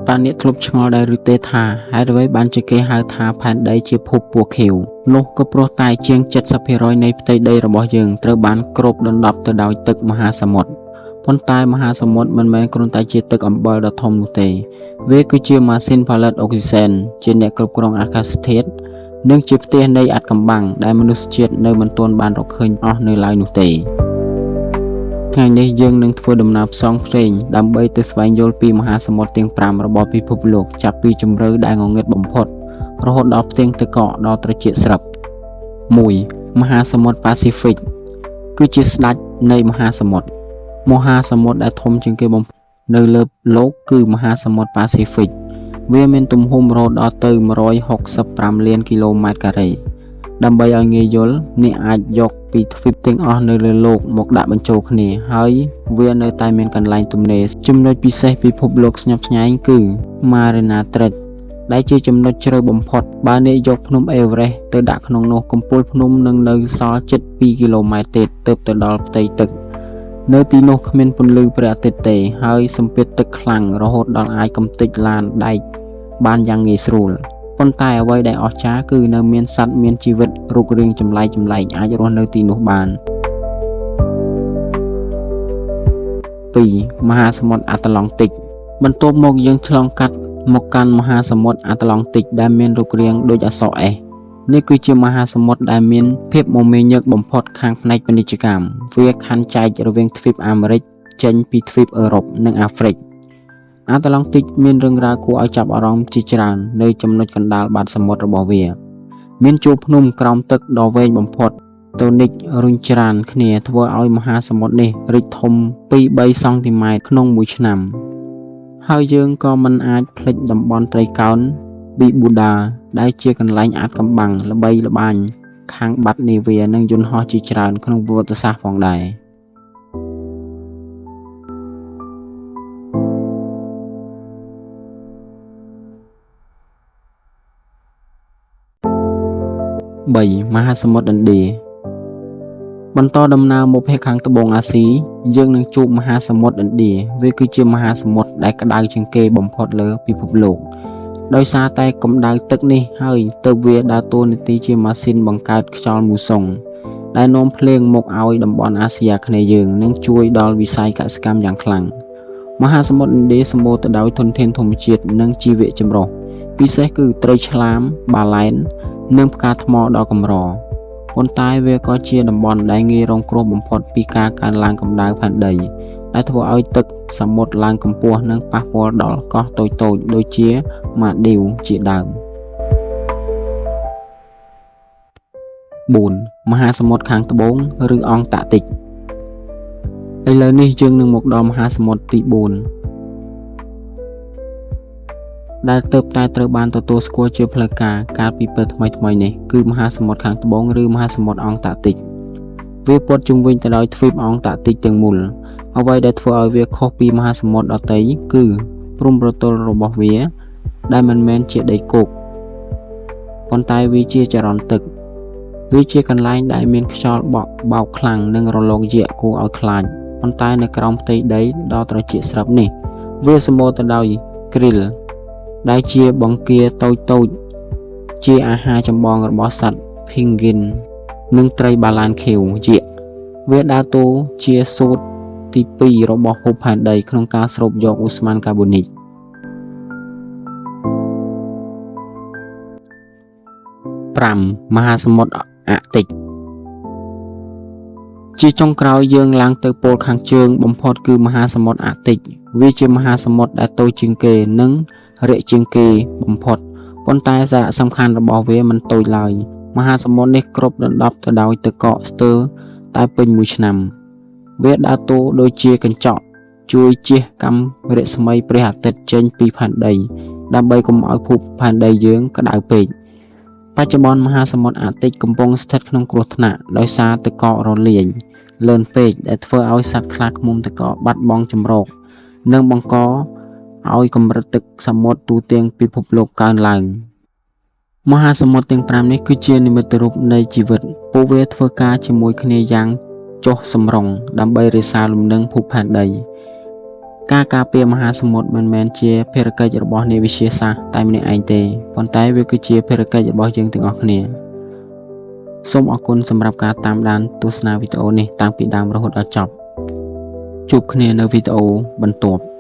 តើអ្នកធ្លាប់ឆ្ងល់ដែរឬទេថាហេតុអ្វីបានជាគេហៅថាផែនដីជាភពពស់ខៀវនោះក៏ព្រោះតែជាង70%នៃផ្ទៃដីរបស់យើងត្រូវបានគ្របដណ្ដប់ទៅដោយទឹកមហាសមុទ្រប៉ុន្តែមហាសមុទ្រមិនមែនគ្រាន់តែជាទឹកអំបិលដ៏ធំនោះទេវាគឺជាម៉ាស៊ីនផលិតអុកស៊ីសែនជាអ្នកគ្រប់គ្រងអាកាសធាតុនិងជាផ្ទះនៃអាថ៌កំបាំងដែលមនុស្សជាតិនៅមិនទាន់បានរកឃើញអស់នៅឡើយនោះទេថ្ងៃនេះយើងនឹងធ្វើដំណើរផ្សងព្រេងដើម្បីទៅស្វែងយល់ពីមហាសមុទ្រទាំង5របស់ពិភពលោកចាប់ពីជម្រៅដែលងងឹតបំផុតរហូតដល់ផ្ទាំងទឹកកកដ៏ត្រជាក់ស្រឹប1មហាសមុទ្រប៉ាស៊ីហ្វិកគឺជាស្ដេចនៃមហាសមុទ្រមហាសមុទ្រដែលធំជាងគេបំផុតនៅលើលោកគឺមហាសមុទ្រប៉ាស៊ីហ្វិកវាមានទំហំរហូតដល់ទៅ165លានគីឡូម៉ែត្រការ៉េដើម្បីឲ្យងាយយល់អ្នកអាចយកពីទ្វីបទាំងអស់នៅលើលោកមកដាក់បញ្ចូលគ្នាហើយវានៅតែមានកន្លែងទំនេរចំណុចពិសេសពិភពលោកស្ញប់ស្ញែងគឺ Mariana Trench ដែលជាចំណុចជ្រៅបំផុតបើអ្នកយកភ្នំអេវរេស្ទទៅដាក់ក្នុងនោះកំពូលភ្នំនឹងនៅសល់ជិត2គីឡូម៉ែត្រទៀតទើបទៅដល់ផ្ទៃទឹកនៅទីនោះគ្មានពន្លឺព្រះអាទិត្យទេហើយសម្ពាធទឹកខ្លាំងរហូតដល់អាចកម្ទេចឡានដែកបានយ៉ាងងាយស្រួលប៉ុន្តែអ្វីដែលអស្ចារ្យគឺនៅមានសត្វមានជីវិតរូបរាងចម្លែកៗអាចរស់នៅទីនោះបាន2មហាសមុទ្រអាត្លង់តិកបន្ទាប់មកយើងឆ្លងកាត់មកកាន់មហាសមុទ្រអាត្លង់តិកដែលមានរូបរាងដូចអក្សរ S នេះគឺជាមហាសមុទ្រដែលមានភាពមមាញឹកបំផុតខាងផ្នែកពាណិជ្ជកម្មវាខណ្ឌចែករវាងទ្វីបអាមេរិកចេញពីទ្វីបអឺរ៉ុបនិងអាហ្វ្រិកអាត្លង់តិកមានរឿងរ៉ាវគួរឲ្យចាប់អារម្មណ៍ជាច្រើននៅចំណុចកណ្ដាលបាតសមុទ្ររបស់វាមានជួរភ្នំក្រោមទឹកដ៏វែងបំផុតតូនិករុញច្រានគ្នាធ្វើឲ្យមហាសមុទ្រនេះរីកធំ2-3សង់ទីម៉ែត្រក្នុងមួយឆ្នាំហើយយើងក៏មិនអាចភ្លេចតំបន់ត្រីកោណប៊ីប៊ូដាដែលជាកន្លែងអាថ៌កំបាំងល្បីល្បាញខាងបាត់នាវានិងយន្តហោះជាច្រើនក្នុងប្រវត្តិសាស្ត្រផងដែរ3មហាសមុទ្រឥណ្ឌាបន្តដំណើរមកភាគខាងត្បូងអាស៊ីយើងនឹងជួបមហាសមុទ្រឥណ្ឌាវាគឺជាមហាសមុទ្រដែលក្តៅជាងគេបំផុតលើពិភពលោកដោយសារតែកម្ដៅទឹកនេះហើយទើបវាដើរតួនាទីជាម៉ាស៊ីនបង្កើតខ្យល់មូសុងដែលនាំភ្លៀងមកឲ្យតំបន់អាស៊ីអាគ្នេយ៍យើងនិងជួយដល់វិស័យកសិកម្មយ៉ាងខ្លាំងមហាសមុទ្រឥណ្ឌាសម្បូរទៅដោយធនធានធម្មជាតិនិងជីវៈចម្រុះពិសេសគឺត្រីឆ្លាមបាឡែននិងផ្កាថ្មដ៏កម្រប៉ុន្តែវាក៏ជាតំបន់ដែលងាយរងគ្រោះបំផុតពីការកើនឡើងកម្ដៅផែនដីដែលធ្វើឲ្យទឹកសមុទ្រឡើងកម្ពស់និងប៉ះពាល់ដល់កោះតូចៗដូចជាម៉ាឌីវជាដើម4មហាសមុទ្រខាងត្បូងឬអង់តាក់ទិកឥឡូវនេះយើងនឹងមកដល់មហាសមុទ្រទី4ដែលទើបតែត្រូវបានទទួលស្គាល់ជាផ្លូវការកាលពីពេលថ្មីៗនេះគឺមហាសមុទ្រខាងត្បូងឬមហាសមុទ្រអង់តាក់ទិកវាព័ទ្ធជុំវិញទៅដោយទ្វីបអង់តាក់ទិកទាំងមូលអ្វីដែលធ្វើឲ្យវាខុសពីមហាសមុទ្រដទៃគឺព្រំប្រទល់របស់វាដែលមិនមែនជាដីគោកប៉ុន្តែវាជាចរន្តទឹកវាជាកន្លែងដែលមានខ្យល់បក់បោកខ្លាំងនិងរលកយក្សគួរឲ្យខ្លាចប៉ុន្តែនៅក្រោមផ្ទៃដីដ៏ត្រជាក់ស្រឹបនេះវាសម្បូរទៅដោយគ្រីលដែលជាបង្គាតូចៗជាអាហារចម្បងរបស់សត្វភីងហ្គីននិងត្រីបាឡានខៀវយក្សវាដើរតួជាសូត្រទី2របស់ភពផែនដីក្នុងការស្រូបយកឧស្ម័នកាបូនិក5មហាសមុទ្រអាក់ទិកជាចុងក្រោយយើងឡើងទៅប៉ូលខាងជើងបំផុតគឺមហាសមុទ្រអាក់ទិកវាជាមហាសមុទ្រដែលតូចជាងគេនិងរាក់ជាងគេបំផុតប៉ុន្តែសារៈសំខាន់របស់វាមិនតូចឡើយមហាសមុទ្រនេះគ្របដណ្ដប់ទៅដោយទឹកកកស្ទើរតែពេញមួយឆ្នាំវាដើរតួដូចជាកញ្ចក់ជួយជះកាំរស្មីព្រះអាទិត្យចេញពីផែនដីដើម្បីកុំឲ្យភពផែនដីយើងក្តៅពេកបច្ចុប្បន្នមហាសមុទ្រអាក់ទិកកំពុងស្ថិតក្នុងគ្រោះថ្នាក់ដោយសារទឹកកករលាយលឿនពេកដែលធ្វើឲ្យសត្វខ្លាឃ្មុំទឹកកកបាត់បង់ជម្រកនិងបង្កឲ្យកម្រិតទឹកសមុទ្រទូទាំងពិភពលោកកើនឡើងមហាសមុទ្រទាំង5នេះគឺជានិមិត្តរូបនៃជីវិតពួកវាធ្វើការជាមួយគ្នាយ៉ាងចុះសម្រុងដើម្បីរក្សាលំនឹងភពផែនដី ការការពារមហាសមុទ្រមិនមែនជាភារកិច្ចរបស់អ្នកវិទ្យាសាស្ត្រតែម្នាក់ឯងទេប៉ុន្តែវាគឺជាភារកិច្ចរបស់យើងទាំងអស់គ្នាសូមអរគុណសម្រាប់ការតាមដានទស្សនាវីដេអូនេះតាំងពីដើមរហូតដល់ចប់ជួបគ្នានៅវីដេអូបន្ទាប់។